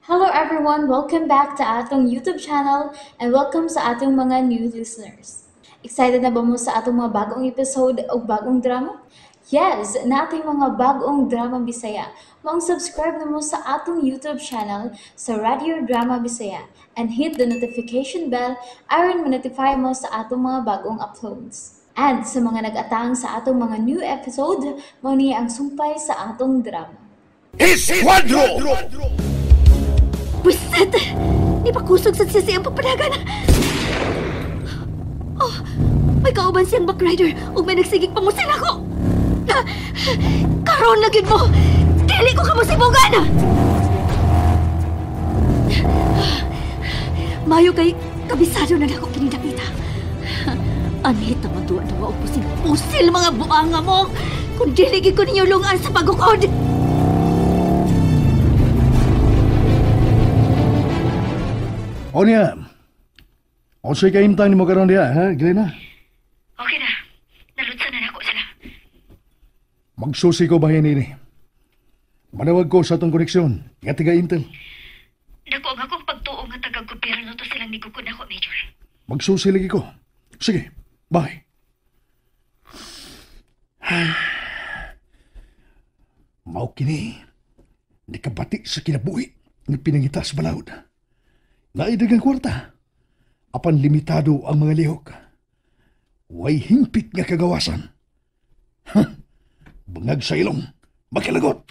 Hello everyone! Welcome back to atong YouTube channel and welcome sa atong mga new listeners. Excited na ba mo sa atong mga bagong episode o bagong drama? Yes! Nating mga bagong drama Bisaya. Maong subscribe na mo sa atong YouTube channel sa Radio Drama Bisaya and hit the notification bell aron ma-notify mo sa atong mga bagong uploads. And sa mga nag-atang sa atong mga new episode, mao ni ang sumpay sa atong drama. Esquadro! Bwisit! Di pa kusog sa sisi ang pagpadagan. Oh, may kauban siyang backrider ug may nagsigig pangusil ako. Karon na gyud mo! Dili ko kamusibugan! Mayo kay kabisado na nako kini dapita. Anhit ang magduwa-duwa og pusil-pusil mga buanga mo kung dili gyud ko ninyo lungan sa pagukod. O niya, o sa'y kaimtang ni mo karon diha, ha, Glenna? Okay na. Nalunsan na nako sila. Magsusi ko bahin ini. Manawag ko sa atong koneksyon, nga tiga Intel. Dako ang akong pagtuo nga taga-gobyerno to silang nigukod nako, Major. Magsusi lagi ko. Sige, bye. Mao kini, nakabati sa kinabuhi nga pinangita sa balaod. Naidagang kwarta, apan limitado ang mga lihok. Way hingpit nga kagawasan. Ha, bangag sa ilong, makilagot!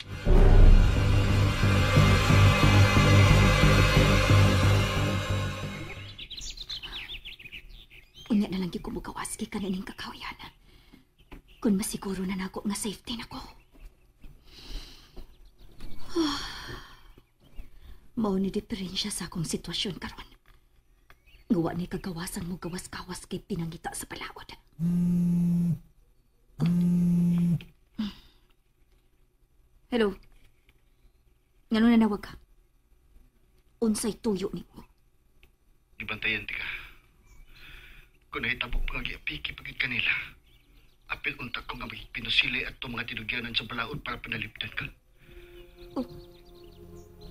Unya na lang gyud ko mugawas gikan ining kakahuyan. Kung masiguro na nako nga safety nako. Mao ni diferensya sa akong sitwasyon karon. Ngawa ni kagawasan mo gawas-gawas kay pinangita sa balaod. Hello. Ngano nanawag ka? Unsay tuyo nimo? Gibantayan ti ka. Kung nahitabo pa nga giapiki pagid kanila, apil unta ko nga magpinusili at mga tinugyanan sa balaod para panalipdan ka. Oh,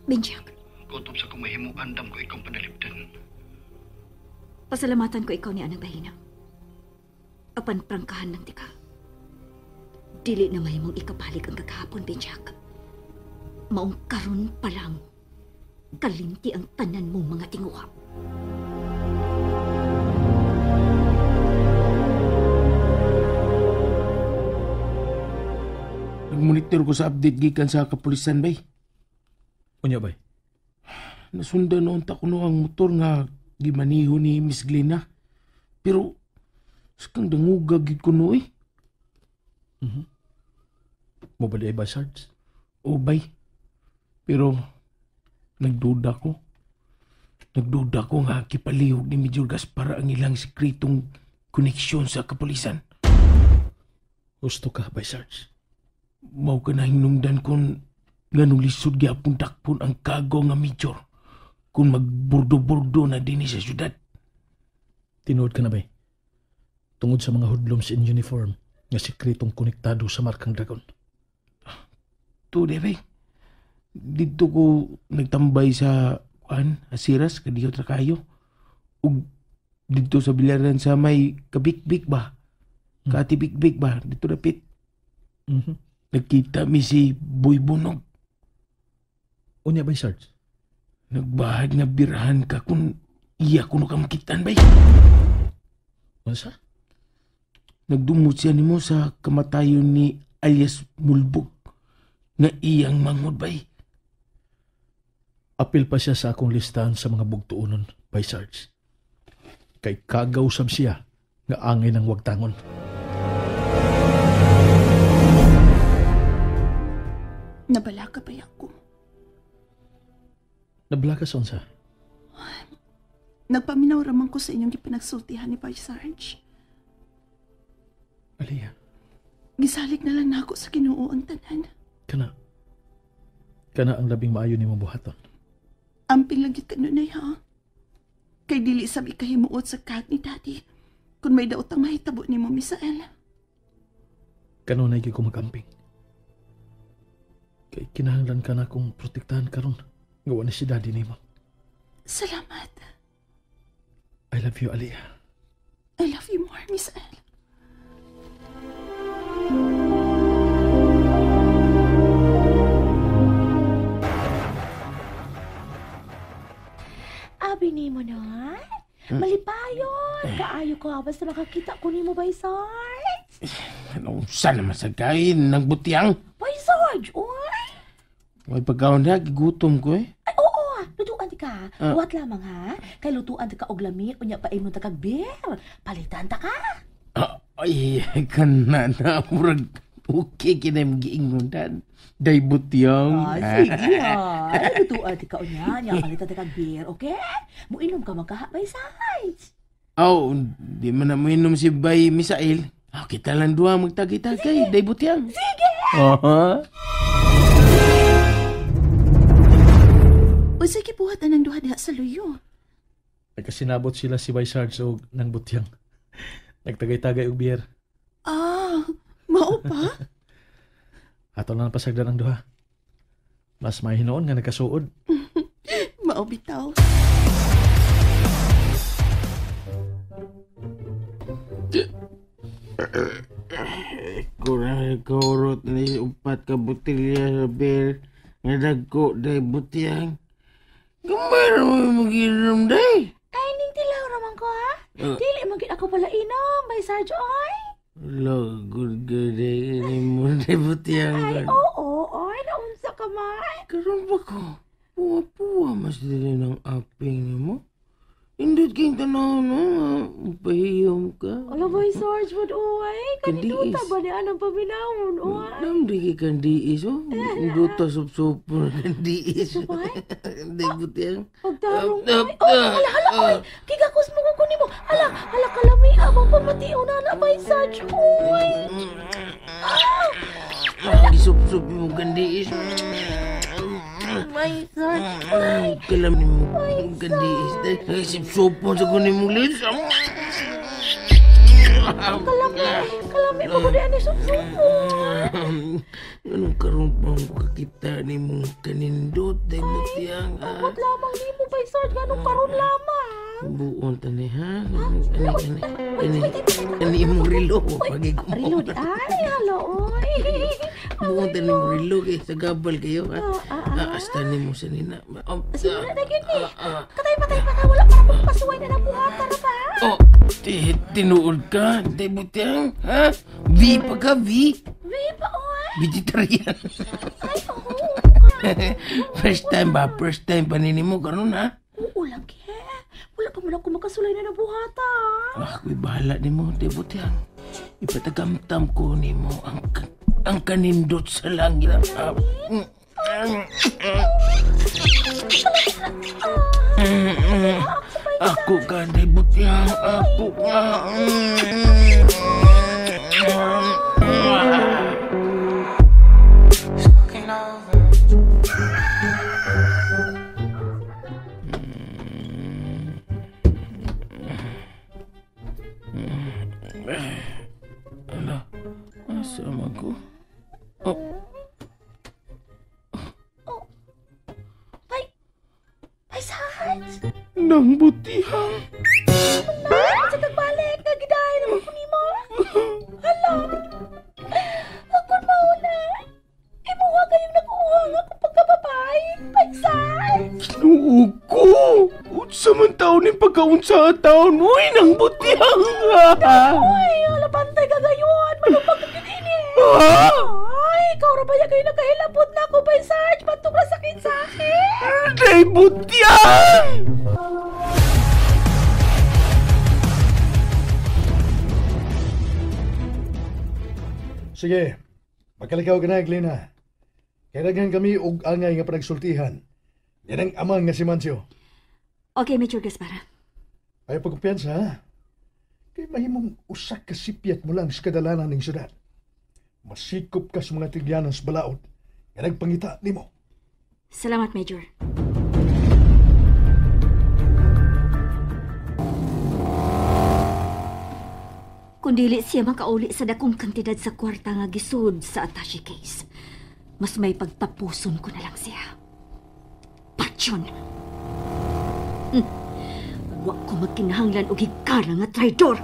Benjak. Kutob sa kung mahimo andam ko ikaw panalipdan. Pasalamatan ko ikaw ni Anang Bahina. Apan prangkahan lang ti ka. Dili na mahimong ikabalik ang kagahapon, Benjak. Maong karon pa lang, kalinti ang tanan mong mga tinguha. Nagmonitor ko sa update gikan sa kapulisan, bay. Unya, bay? Nasundan noon ta kuno ang motor nga gimaniho ni Miss Glenna. Pero sakang dangugag gid kuno eh. Mm-hmm. Mo ba di ay ba, Sarge? O, bay. Pero nagduda ko. Nagduda ko nga kipalihog ni Major Gaspar ang ilang sekretong koneksyon sa kapulisan. Gusto ka, bay, Sarge? Mao ka na hinungdan kon nganong lisod gyapon dakpon ang kago nga Major kung magburdo-burdo na dinhi sa syudad. Tinuod ka na, bay. Tungod sa mga hoodlums in uniform nga sekretong konektado sa Markang Dragon. Tuod, bay. Dito ko nagtambay sa kuan, Asiras, kadiyo tra kayo. Ug dito sa bilaran sa may kabikbik ba? Katibikbik ba? Dito dapit. Mm-hmm. Nagkita mi si Boy Bunog. Unya bay, Sarge? Nagbahad nga birahan ka kung iya kuno ka makitaan, bay. Unsa? Nagdumot siya nimo sa kamatayon ni alias Mulbog nga iyang mangod, bay. Apil pa siya sa akong listahan sa mga bugtuonon, bay, Sarge. Kay kagaw sab siya nga angay ng wagtangon. Nabala ka ba ako? Nabala ka, Sonsa? Nagpaminaw raman ko sa inyong gipinagsultihan ni Bay Sarge. Aliyah. Gisalig na lang nako sa Ginoo ang tanan. Kana. Kana ang labing maayo nimo buhaton. Amping lang gyud kanunay, ha? Kay dili sab ikahimuot sa kag ni Daddy kung may daot ang mahitabo nimo, Misael. Kanunay gyud ko mag-amping. Kay kinahanglan ka na akong protektahan karon Gawa na si Daddy nimo. Salamat. I love you, Aliyah. I love you more, Misael. Abi nimo na. Malipayon. Kaayo ko basta makakita ko nimo bay Sarge. Ano usa naman sa kain ng butiyang? Bay Sarge, oy. May pagkaon na, gigutom ko eh. Ay, oo, lutuan di ka. Buhat lamang ha. Kay lutuan di ka og lami, unya pa imong takag beer. Palitan ta ka. Ay, kana na murag okay kinay giingon dan. Day butiyang. Ah, sige ha. Ay, lutuan di ka unya, nya palitan ta kag beer, okay? Muinom ka magkaha bay Sarge. Aw, di man na muinom si Bay Misael. Ah, kita lang duha magtagay-tagay, day butiyang. Sige. Aha. Unsay gibuhat anang duha diha sa luyo? Nagkasinabot sila si Bay Sarge og nang butiyang. Nagtagay-tagay og beer. Ah, mao pa? Ato na pasagdan ang duha. Mas may hinoon nga nagkasuod. Mao bitaw. Kurang kaurot ni upat ka botelya sa beer nga dagko day butiyang. Gamay ra mo maginom day. Ay, ning tilaw raman ko ha. Dili man gid ako pala inom, Bay Sarge oy. Lagod ka day ni mo day butiyang. Ay, oo, oy, naunsa ka man. Karon ba ko? Puwa-puwa mas dili ng aping nimo. Indot kayong tanaw, no? Pahiyom ka. Ala, Bay Sarge, ba't uy? Kaninduta ba ni anang paminawon, uy? Namdi kay kandiis, oh. Induta sup-sup na kandiis. Hindi, butiyang. Pagtarong, uy. Oh, hala, hala, uy. Kigakos mo ko kunin mo. Hala, hala, kalami. Abang pamatiw na na, Bay Sarge, uy. Ah! Gisup-sup mo kandiis. Bay Sarge, uy. Kalami mo kandiis. Sip-supon sa kunin mong lids. Kalami, kalami mo ko di sup-supon. Anong karoon pang kakita ni mong kanindot? Day butiyang. Abot lamang ni mo, Bay Sarge. Ganong karoon lamang. Buon tani ha? Ani imong relo. Relo di ay, hala, oy. Buon tani imong relo kay sa gabal kayo ha. Asta nimo sa nina. Sige na gyud ni. Katay patay pa wala para kong pasuway na nabuhatan ra ba. Oh, tinuod ka, day butiyang, ha? V pa ka, V. V pa oy. Vegetarian. Ay, oo. First time ba? First time pa nini mo karon ha? Oo lagi. Wala pa man ako makasulay na nabuhata. Ako'y bahala ni mo, day butiyang. Ipatagamtam ko ni mo ang kanindot sa langit. Ako ka, day butiyang. Ako ka. Ala, asa man ko? Oh. Oh. Bay, Bay Sarge! Nang butihang. Na, sa kagbalik, nagidahin naman ko nimo. Hala, akon mauna. Imuha kayong nakuha nga akong pagkababay, Bay Sarge! Kinuog ko! Unsa man taon ni pagkaunsa taon, uy, nang butihang! Uy, wala pantay ka gayon! Malupag ka ini! Ay, ikaw ra ba kayo nakahilabot na ako, Bay Sarge? Pantong na sakit sa akin! Day butihang! Sige, magkalikaw ka na, Glena. Kaya daghan kami og angay nga panagsultihan. Yan ang amang nga si Mancio. Okay, Major Gaspara. Ayaw pagkumpiyansa, ha? Kay mahimong usak ka sipyat mo lang sa kadalanan ng syudad. Masikop ka sa mga tigyanan sa balaod nga nagpangita nimo. Salamat, Major. Kung dili siya makauli sa dakong kantidad sa kwarta nga gisud sa attache case, mas may pagtapuson ko na lang siya. John. Wa ko magkinahanglan og higala nga traidor.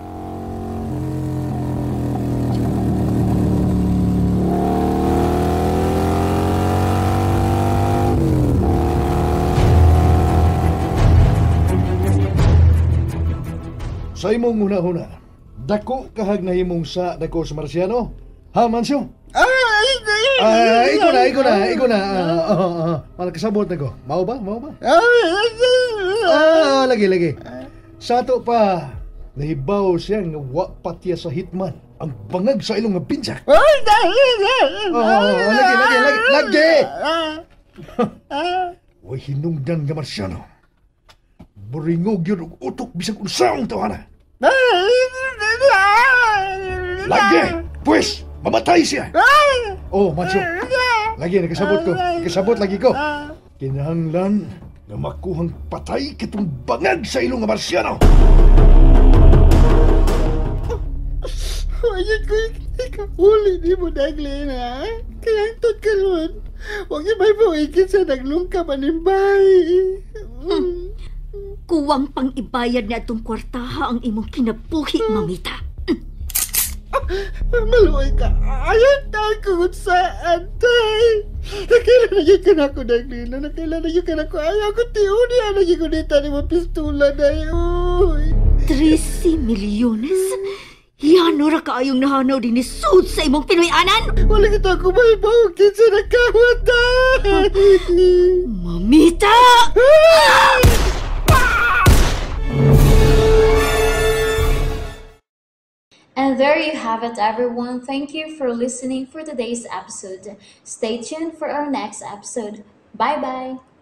Sa imong una-una, dako kahag nahimong sa dako sa Marciano. Ha, Mancio? Ah, ikaw na, ikaw na, ikaw na. Malakasabot na ko. Mao ba? Mao ba? Ah, lagi, lagi. Sa ato pa, nahibaw siya nga wa patiya sa hitman. Ang bangag sa ilong nga binjak. Oh, lagi, lagi, lagi, lagi! Way hinungdan nga Marciano. Buringog yun og utok bisag unsaong tawana. Lagi! Pwes, mamatay siya! Oh, Macho. Lagi, nakasabot ko. Nakasabot lagi ko. Kinahanglan na makuhang patay kitong bangag sa ilong nga Marciano. Ayun ko, ikahuli ni mo, Daglin, ha? Kaya ang tot karon, huwag yung may buwikin sa naglungka manimbay. Kuwang pang ibayad na itong kwartaha ang imong kinabuhi, mamita. Maluoy ka. Ayaw tayo kung saan, tay. Nakailan na yun ka na ako, Daglina. Nakailan na yun ka na ako. Ayaw ko, tiuni. Ano yun ko nita ni mo pistola na yun. 13 milyones? Yan ora kaayong nahanaw din ni Sud sa imong Pinoy-anan! Wala kita ako maibawag sa nagkawat, tay. Mamita! And there you have it, everyone. Thank you for listening for today's episode. Stay tuned for our next episode. Bye-bye!